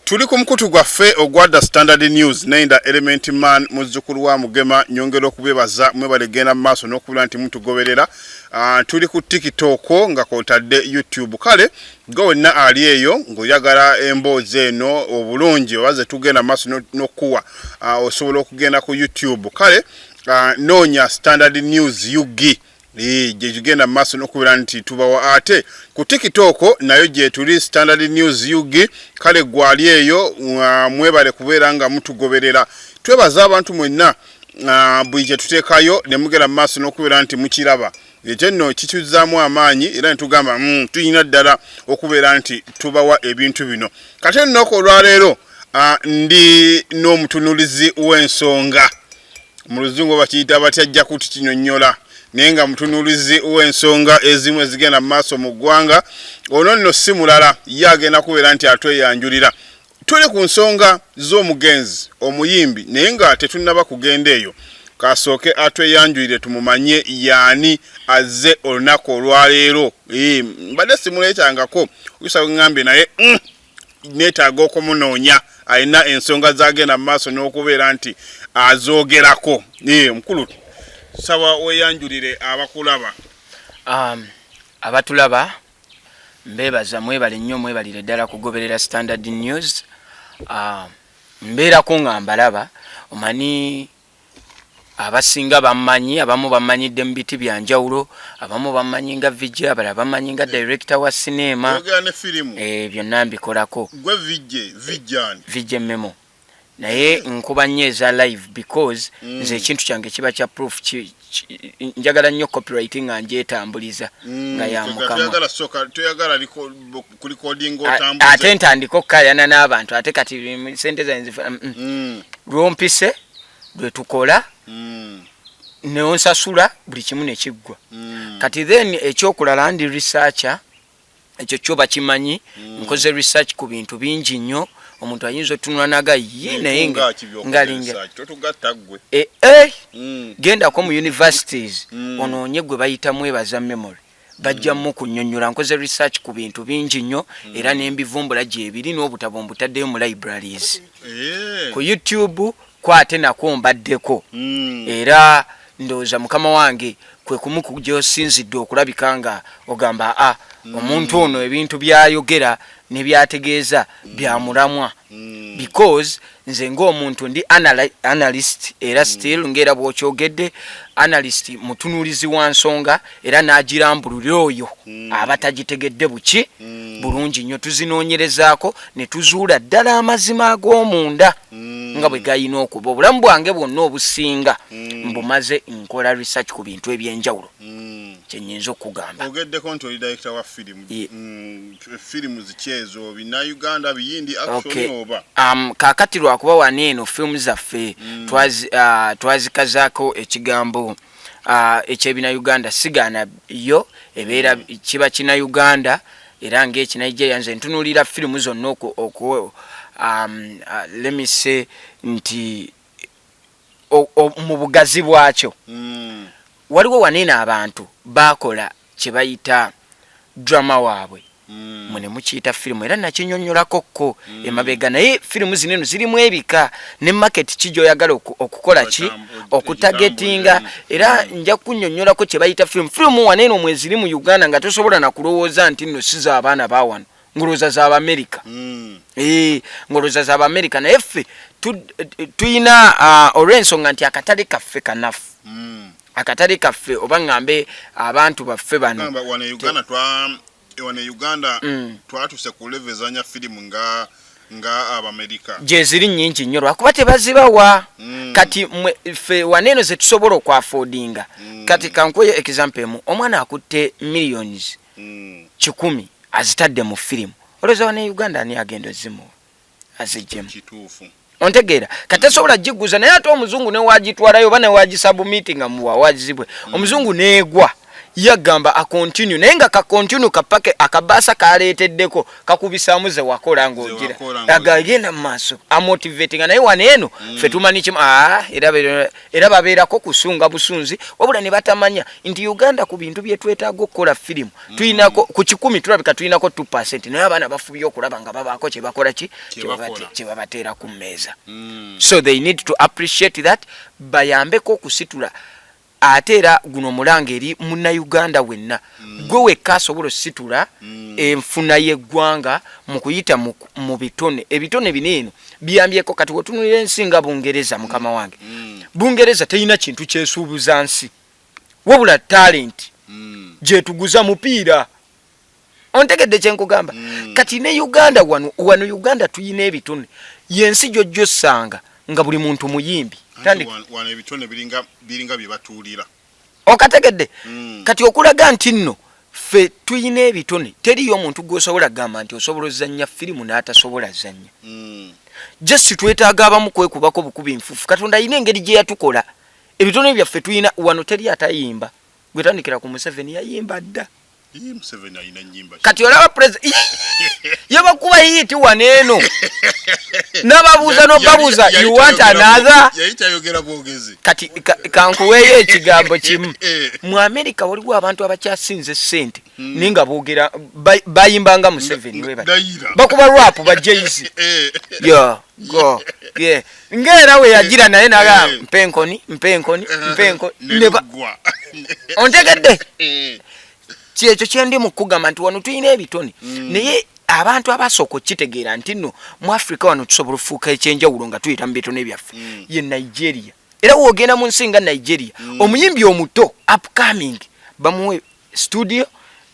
Tuli ku mukutu gwaffe ogwa The Standard News nenda Element Man, muzzukulu wa Mugema. Nyongera okubebaza, mwebale genda mu maaso n'okubula nti mutugoberera. Tuli ku TikTok nga kwotadde YouTube. Kale gwe wenna ali eyo ng'oyagala emboozi eno obulungi oba ze tugenda mu maaso n'okukuwa, osobola okugenda ku YouTube. Kale noonya Standard News UG, gye tugenda mu maaso n'okubeera nti tubawa. Ate ku TikTok nayo gye tuli, Standard News UG. Kale gwali eyo, mwebale kubeera nga mutugoberera. Twebaza abantu mwenna, buli kye tuteekayo ne mugenda mu maaso n'okubeera nti mukiraba. Ekyo nno kituzzaamu amaanyi era ne tugamba, tulina ddala okubeera nti tubawa ebintu bino. Kati ennaku olwaleero, ndi n'omutunulizi w'ensonga. Mu Luzungu bakiyita batya? Ajja kutukinyonnyola, naye nga mutunuulizi w'ensonga ezimu ezigenda mu maaso mu ggwanga. Ono nno si mulala, ye agenda kubeera nti atweyanjulira. Tuli ku nsonga z'omugenzi omuyimbi, naye nga tetunnaba kugenda eyo, kasooke atweyanjulire tumumanye yaani azze olunaku olwaleero. Mbadde simuleetangako okusa ŋŋambye, naye neetaaga okumunoonya, alina ensonga zagenda mu maaso n'okubeera nti azoogerako. Mukulu, saba weeyanjulire abakulaba. Abatulaba mbeebaza, mwebale nnyo, mwebalire ddala kugoberera Standard News. Mbeerako nga mbalaba, omani abasinga bammanyi, abamu bammanyidde mu biti byanjawulo, abamu bammanyi nga VJ, abalala bammanyi nga director wa sinema. Oyogera ne firimu. Byonna mbikolako. Gwe VJ, VJ ani? VJ Memo, naye nkuba nnyo eza live because nze ekintu kyange kiba kya proof. Njagala nnyo copyright nga njetambuliza nga ya mukama. Toyagala soka, toyagala kurecordinga otambuze. Ate ntandika okukayana n'abantu, ate kati sente zange zifa. Lwompise lwe tukola, nonsasula, buli kimu nekiggwa. Kati then ekyokulala, ndi researcher, ekyo kyo bakimanyi. Nkoze research ku bintu bingi nnyo, omuntu ayinza otunula naga ye, naye Nga ki by'okoze ngalinga research? Totugatta ggwe. Eh, gendako mu universities, onoonye gwe bayita Mwebaza Memory, bajja mu kunnyonnyola. Nkoze research ku bintu bingi nnyo era nembivumbula gyebiri n'obutabo mbutaddeyo mu libraries. Ku YouTube kwate nakwo mbaddeko. Era ndowooza mukama wange kwe kumu ku gyosinzidde okulabika nga ogamba, a omuntu ono ebintu byayogera ne byategeeza byamulamwa, because nze ng'omuntu ndi analyst era still ng'era bw'okyogedde, analyst mutunuulizi wa nsonga era n'agirambulula oyo aba tagitegedde buki bulungi nnyo. Tuzinoonyerezaako ne tuzuula ddala amazima ag'omunda nga bwe gayina okuba. Obulamu bwange bwonna obusinga mbumaze nkola research ku bintu ebyenjawulo. Kyenyinza okugamba. Ogeddeko nti oli director wa firimu. Firimu ziki ezo? Bannayuganda, biyindi, action, oba? Kaakati lwakuba wano eno firimu zaffe twazikazaako ekigambo ekyebinauganda. Sigaana yo ebeera kiba kinauganda era ngaekinigeria. Nze ntunuulira firimu zonna oku let me say nti mu bugazi bwakyo. Waliwo waneeno abantu bakola kye bayita drama waabwe, mwe ne mukiyita firimu, era nakinyonnyolako ko emabega. Naye firimu zino eno zirimu ebika ne market ki gy'oyagala okukola ki, okutargetinga. Era nja kunnyonnyolako kye bayita firimu. Firimu waneeno mweziri mu Uganda nga tosobola nakulowooza nti nno si z'abaana ba wano, ngolowooza z'Abamerika. Ngolowooza z'Abamerika, naye ffe tuyina olw'ensonga nti akatale kaffe kanafu, akatale kaffe oba ŋŋambe abantu baffe bano. Gamba wano e Uganda twa wano e Uganda twatuse ku level ezanya firimu nga Abamerika. Gye ziri nnyingi nnyo lwakuba tebazibawa. Kati mwe ffe waneeno ze tusobola okwaffordinga. Kati kankuweyo example emu: omwana akutte millions 100 azitadde mu firimu, olowooza wane Uganda ani agenda ozimuwa aziggyemu? Kituufu. Ontegeera? Kati tasobola giguza, naye ate omuzungu newagitwalayo oba newagisubmittinga muwawazibwe omuzungu neegwa. Yagamba acontinue, naye nga kacontinue kapake akabaasa kaleeteddeko kakubisaamu ze wakola ng'ogira agagenda mu maaso amotivatinga. Naye wano eno ffe tumanyi kimu, ah, era babeerako kusunga busunzi, wabula ne batamanya nti Uganda ku bintu bye twetaaga okukola firimu tulinako ku 100, tulabika tulinako 2, naye abaana bafubye okulaba nga babaako kye bakola ki, kye babateera ku mmeeza. So they need to appreciate that, bayambeko okusitula. Ate era guno omulanga eri Munnayuganda wenna, gwe wekka asobola ositula enfuna y'eggwanga mu kuyita mu bitone. Ebitone bino eno biyambyeko. Kati wetunulira ensi nga Bungereza, mukama wange, Bungereza terina kintu kyesuubuza nsi wabula talent gyetuguza mupiira. Ontegedde kyenkugamba? Kati ne Uganda wano, wano Uganda tuyina ebitone, yensi gyojja osanga nga buli muntu muyimbi. Wano ebitone biringa bye batuulira. Okategedde? Kati okulaga nti nno ffe tuyina ebitone, teriyo omuntu gwosobola kugamba nti osobola ozannya firimu n'atasobola zannya. Just twetaaga abamu kwekubako bukubi nfuufu. Katonda alina engeri gye yatukola, ebitone byaffe tuyina wano, teri atayimba. Gwetandikira ku Museveni, yayimba dda. Kati olaba president yabakuba hit wano eno, nababuuza nobabuuza, "You want another?" Kati kankuweeyo ekigambo kimu. Mu America waliwo abantu abakyasinze sente, naye nga boogera bayimbanga Museveni, bakuba rap ba Jay-Z yo go yeah. Ngaera we yagira naye naga mpe enkoni, mpe enkoni, mpe enkoni. Ontegedde? Kyekyo kyendi mu kugamba nti wano tulina ebitone, naye abantu abasooka okukitegeera nti nno mu Africa wano tusobola okufuuka ekyenjawulo nga tuyita mu bitone byaffe ye Nigeria. Era wogenda mu nsi nga Nigeria, omuyimbi omuto upcoming bamuwe studio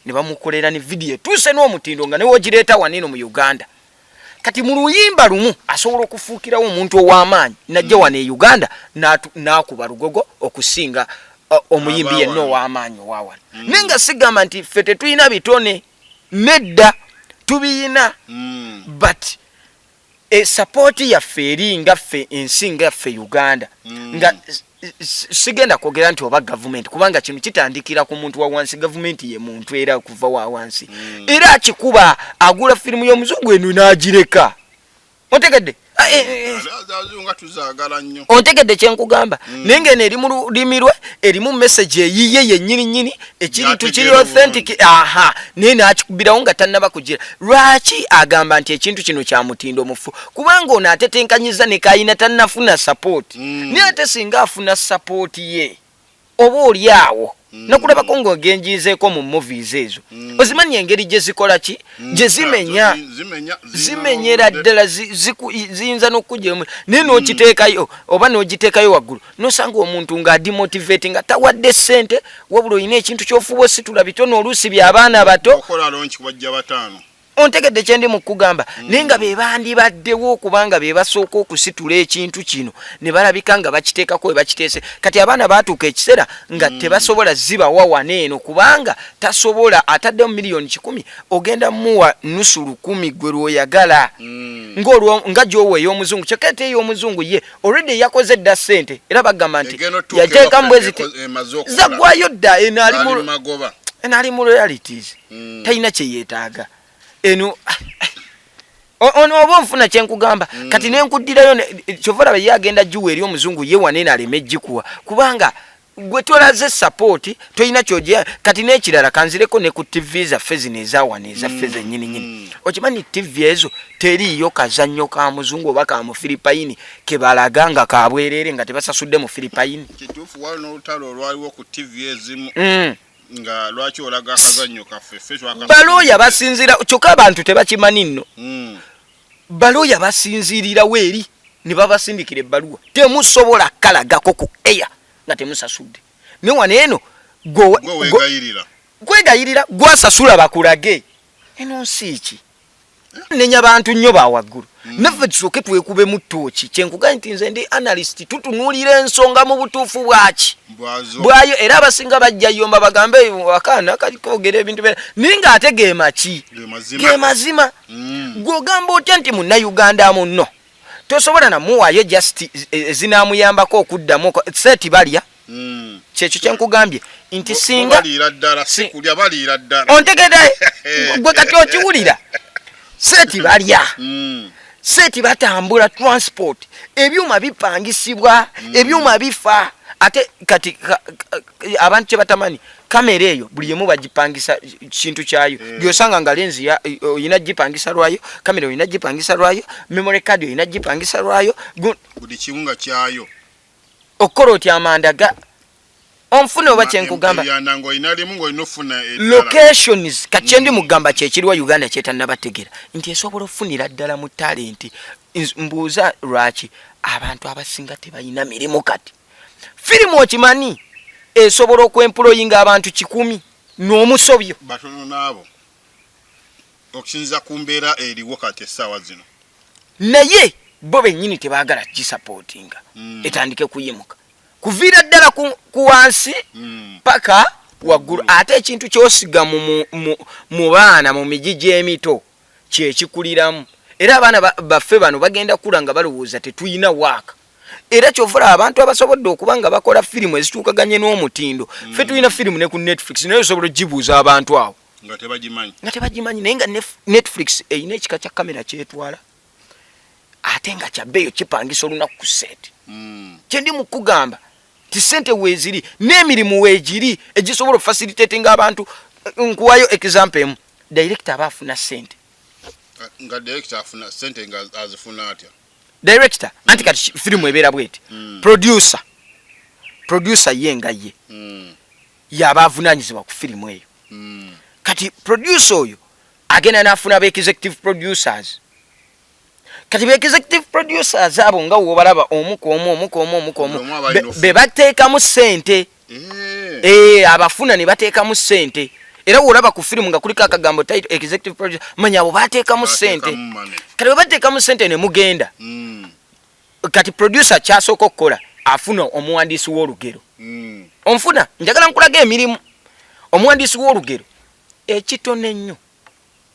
ne bamukolera ne video etuuse n'omutindo nga newogireeta waneno mu Uganda. Kati mu luyimba lumu asobola okufuukirawo omuntu ow'amaanyi najja wano e Uganda n'akuba lugogo okusinga omuyimbi yenna ow'amaanyi owawano. Naye nga sigamba nti ffe tetulina bitone, nedda, tubiyina, but esapooti yaffe eri nga ffe ensi nga ffe Uganda, nga sigenda kwogera nti oba gavumenti, kubanga kino kitandikira ku muntu wa wansi. Gavumenti ye muntu era kuva wa wansi, era akikuba agula firimu y'omuzungu eno n'agireka. Ontegedde? Ah, eh, eh, eh. Ontegedde kyenkugamba? Naye ngaeno eri mu lulimi lwe, erimu message eyiye yennyini nyini, ekintu kiri authentic. Aha, naye nakikubirawo nga tannaba kugira. Lwaki agamba nti ekintu kino kya mutindo mufu? Kubanga ono atetenkanyiza ne kayina tannafuna support. Naye ate singa afuna support ye, oba oli awo nakulabako ng'ogenjizeeko mu movies ezo, ozimanyi engeri gye zikola ki, gye zimenya, zimenyera ddala, ziyinza n'okukugyamu, naye n'okiteekayo oba n'ogiteekayo waggulu nosanga omuntu ng'adimotivate nga tawadde ssente. Wabula olina ekintu ky'ofuba ositula bitono, oluusi by'abaana bato. Ontegedde kyendi mu kugamba? Naye nga be bandibaddewo okubanga be basooka okusitula ekintu kino ne balabika nga bakiteekako we bakiteese. Kati abaana baatuuka ekiseera nga tebasobola zibawa wano eno, kubanga tasobola, ataddemu miliyoni 100, ogenda muwa nusu 1000 gwe lwoyagala, nga gyowa ey'omuzungu. Kyokka ate ey'omuzungu ye already yakoze dda ssente, era bagamba nti yateekamu bwe ziti zaggwayo dda. Eno ali mu royalties, talina kyeyeetaaga eno. Ono oba onfuna kyenkugamba? Kati nenkuddirayo, kyova olaba ye agenda giwa eri omuzungu, ye wanene aleme gikuwa kubanga gwe tolaze support, tolina kyoja. Kati n'ekirala, kanzireko ne ku TV zaffe zino ezawana, ezaffe zennyini nyini. Okimanyi TV ezo teriiyo kazannyo ka muzungu oba ka Mufilipayini kebalaga nga kabwerere nga tebasasudde mu Filipayini? Kituufu, waliwo n'olutalo olwaliwo ku TV ezimu nga lwaki olaga akazannyo kaffe ffe? Balooya basinziira, kyokka abantu tebakimanyi nno. Balooya basinziirirawo eri ne babasindikira ebbaluwa, temusobola kalagako ku air nga temusasudde. Ne wano eno kwegayirira gwasasula bakulage. Eno nsi ki? Nenya bantu nnyo bawaggulu. Naffe tusooke twekubemu ttooki. Kyenkugambye nti nze ndi analyst, tutunuulira ensonga mu butuufu bwaki bwayo. Era abasinga bajja yomba bagambe akaana kalikogera ebintu, naye ng'ate ge maki? Ge mazima. Gw'ogamba otya nti Munnayuganda munno tosobola namuwaayo just ezinamuyambako okuddamu seti balya? Kyekyo kyenkugambye nti singa baliira ddala, si kulya, baliira ddala. Ontegedde gwe kati okiwulira, set balya, set batambula, transport, ebyuma bipangisibwa, ebyuma bifa. Ate kati abantu kyebatamanyi, kamera eyo buli emu bagipangisa kintu kyayo. Gyosanga nga lens oyina gipangisa lwayo, kamera oyina gipangisa lwayo, memory card oyina gipangisa lwayo. Buli kimu nga kyayo. Okukola otya amanda ga onfune oba kyenkugamba? Eryanda ng'olina limu ng'olina ofuna eddala. Locations, kati kyendi mugamba kyekiriwa Uganda kyetannabategera nti esobola okufunira ddala mu talent. Mbuuza lwaki abantu abasinga tebalina mirimu. Kati firimu okimanyi esobola okwemployinga abantu 100 n'omusobyo. Batono n'abo okusinziza ku mbeera eriwo kati essaawa zino. Naye bo bennyini tebaagala gisupportinga etandike kuyimuka kuviira ddala ku wansi paka waggulu. Ate ekintu kyosiga mu baana mu migi gy'emito kyekikuliramu, era abaana baffe bano bagenda kula nga balowooza tetuyina waaka. Era kyovula abantu abasobodde okuba nga bakola firimu ezituukaganye n'omutindo. Ffe tulina firimu ne ku Netflix, naye osobola ogibuuza abantu awo nga tebagimanyi. Nga tebagimanyi, naye nga Netflix erina ekika kya kamera kyetwala ate nga kyabbeeyo, kipangisa olunaku ku set. Kyendi mu kugamba ti sente weeziri n'emirimu weegiri egisobola ofacilitatinga abantu. Nkuwayo example emu, director aba afuna sente. Nga director afuna sente, nga azifuna atya? Director, anti kati firimu ebeera bweti. Producer ye nga ye yaba avunanyizibwa ku firimu eyo. Kati producer oyo agenda n'afuna ba executive producers. Kati ba executive producers abo nga wobalaba omu ku omu, omu ku omu, omu ku omu, Buli omu aba alina be bateekamu sente. Abafuna ne bateekamu sente. Era wolaba ku firimu nga kuliko akagambo title executive producer, manya abo bateekamu sente. Bateekamu money. Kati bwe bateekamu sente ne mugenda, kati producer kyasooka okukola, afuna omuwandiisi w'olugero. Onfuna? Njagala nkulaga emirimu. Omuwandiisi w'olugero, ekitono ennyo,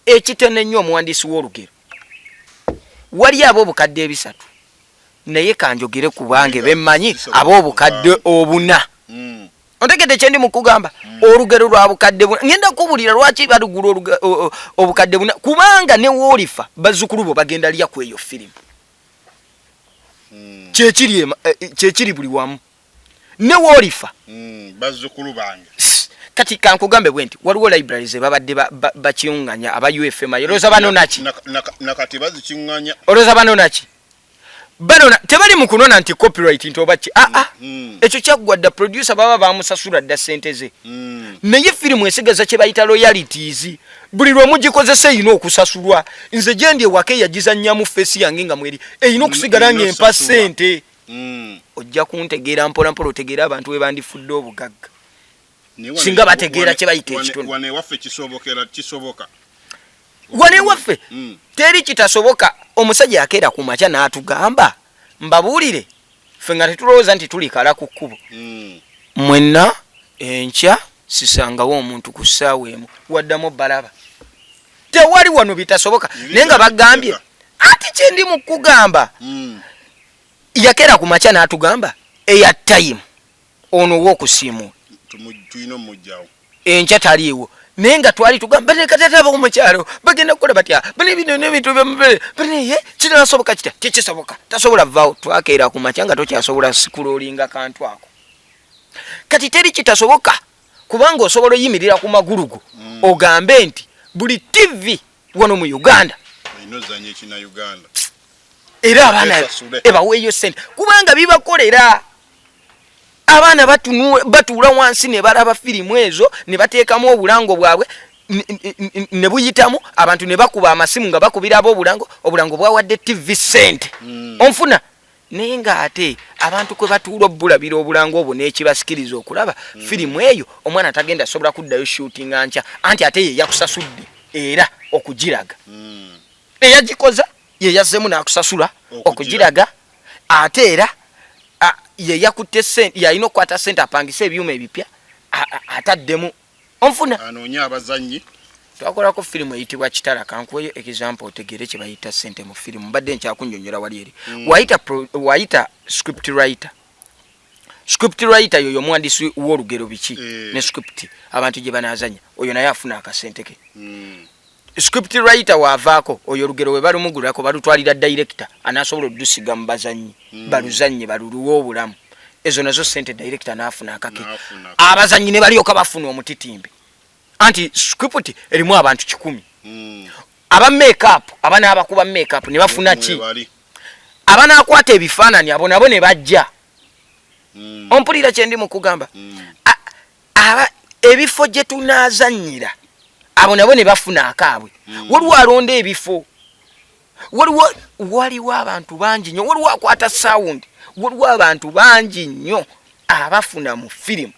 ekitono ennyo, omuwandiisi w'olugero wali ab'obukadde 300, naye kanjogere kubange bemmanyi ab'obukadde 4. Ontegedde kyendi mu kugamba? Olugero lwa bukadde 4. Ngenda kubulira lwaki balugula obukadde 4, kubanga ne woolifa bazzukulu bo bagenda lya ku eyo firimu. Kyekiri buli wamu ne woolifa. Bazzukulu bange. Kati kankugambe bwe nti waliwo library ze babadde bakiŋŋanya aba UFMI. Olowooza banonaki? Nakati bazikiŋŋanya. Olowooza banonaki? Banona, tebali mu kunona nti copyright nti oba ki, aa. Ekyo kyaggwa dda. Producer baba bamusasula dda sente ze. Naye firimu esigaza kye bayita royalties. Buli lwe mugikozesa erina okusasulwa. Nze gyendi ewaka eyagizannyamu face yange nga mweri, erina okusigala Erina ng'empa okusasulwa. sente. Ojja kuntegeera mpolampola, otegeere abantu we bandifudde obugagga Naye wano- singa bategeera kye bayita ekitono. Wano ewaffe kisobokera, kisoboka. Wano ewaffe teri kitasoboka. Omusajja yakeera ku makya n'atugamba, mbabuulire, ffe nga tetulowooza nti tulikala ku kkubo, mwenna enkya sisangawo omuntu ku ssaawa emu, waddamu balaba tewali wano bitasoboka. Naye nga bagambye ati kyendi mu kugamba, yakeera ku makya n'atugamba airtime ono ow'okusiimuula Tulina omugjawo. Enkya taliiwo, naye nga twali tugamba kati abo mukyalo bagenda kukola batya? Bano bino n'ebintu banaye kinasoboka kitya? Tekisoboka, tasobola vaawo. Twakeera ku makya nga tokyasobola sikuloolinga kantu ako. Kati teri kitasoboka, kubanga osobola oyimirira ku magulu go ogambe nti buli TV wano mu Uganda olina ozanya ekina Uganda. Era abaana Esasule. ebaweeyo sente, kubanga bibakolera. Abaana batuula wansi ne balaba firimu ezo ne bateekamu obulango bwabwe ne buyitamu, abantu ne bakuba amasimu nga bakubira ab'obulango. Obulango bwawadde TV sente. Onfuna? Naye ng'ate abantu kwe batuula obulabira obulango obwo n'ekibasikiriza okulaba firimu eyo, omwana tagenda sobola kuddayo shootinga nkya, anti ate ye yakusasudde era okugiraga. Eyagikoza ye yazzemu n'akusasula okugiraga, ate era ye yakutte sente, yalina okukwata sente apangise ebyuma ebipya ataddemu. Onfuna? Anoonye abazannyi. Twakolako firimu eyitibwa Kitala. Kankuweyo example otegeere kye bayita sente mu firimu. Mbadde nkyakunnyonnyola wali eri. Wayita script writer. Script writer yoyo omuwandiisi w'olugero biki ne script abantu gye banaazanya, oyo naye afuna akasente ke. Script writer waavaako, oyo olugero we balumugulako balutwalira director anasobola odusiga mu bazannyi, baluzannye, baluluwe obulamu. Ezo nazo sente, director n'afuna akake. N'afuna. Abazannyi ne balyoka bafuna omutitimbe, anti script erimu abantu 100. Aba makeup, abanaabakuba makeup ne bafuna ki? Mwebali. Abanaakwata ebifaananyi, abo nabo ne bajja. Ompulira kyendi mu kugamba? Aba ebifo gye tunaazannyira, abo nabo ne bafuna akaabwe. Waliwo alonda ebifo, waliwo abantu bangi nnyo, waliwo akwata sound, waliwo abantu bangi nnyo abafuna mu firimu.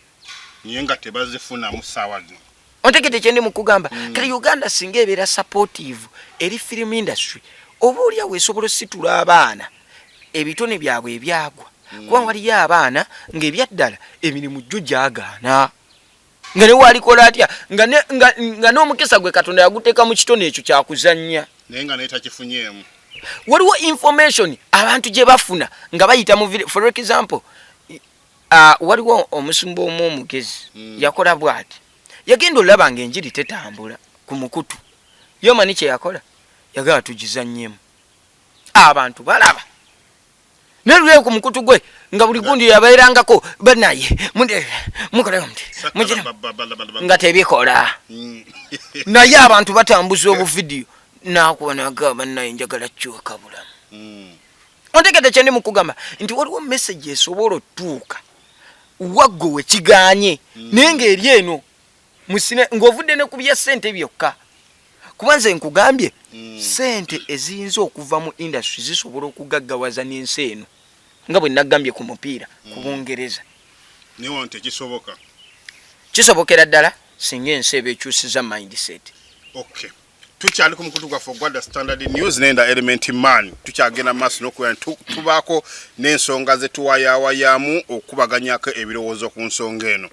Naye nga tebazifunamu saawa zino. Ontegedde kyendi mu kugamba? Kale Uganda singa ebeera supportive eri film industry, oba oliawo esobola ositula abaana ebitone byabwe ebyagwa, kuba waliyo abaana ng'ebyaddala emirimu jjo gyagaana, nga ne walikola atya, nga n'omukisa gwe Katonda yaguteeka mu kitone ekyo kyakuzannya. Naye nga naye takifunyeemu. Waliwo information abantu gye bafuna nga bayita mu for example, waliwo omusumba omu omugezi. Yakola bw'ati: yagenda olaba nga enjiri tetambula ku mukutu yomani, kye yakola, yagamba tugizannyemu, abantu balaba naye luleo ku mukutu gwe nga buli gundi yabeerangako banaye mukola muti nga tebikola. Naye abantu batambuza obuvidiyo, nakuba nagamba, naye njagala kyuka bulamu. Ontegedde kyendi mukugamba nti waliwo message esobola otuuka waggwe wekiganye, naye ng'eri eno musine ng'ovudde ne ku bya ssente byokka, kuba nze nkugambye, ssente eziyinza okuva mu industry zisobola okugaggawaza n'ensi eno, nga bwe nagambye ku mupiira ku Bungereza. Naye wano tekisoboka. Kisobokera ddala singa ensi eba ekyusiza mindset. Okay, tukyali ku mukutu gwaffe ogwa The Standard News nenda Element Man. Tukyagenda mu maaso n'okubeera nti tubaako n'ensonga ze tuwayaawayamu okubaganyako ebirowoozo ku nsonga eno.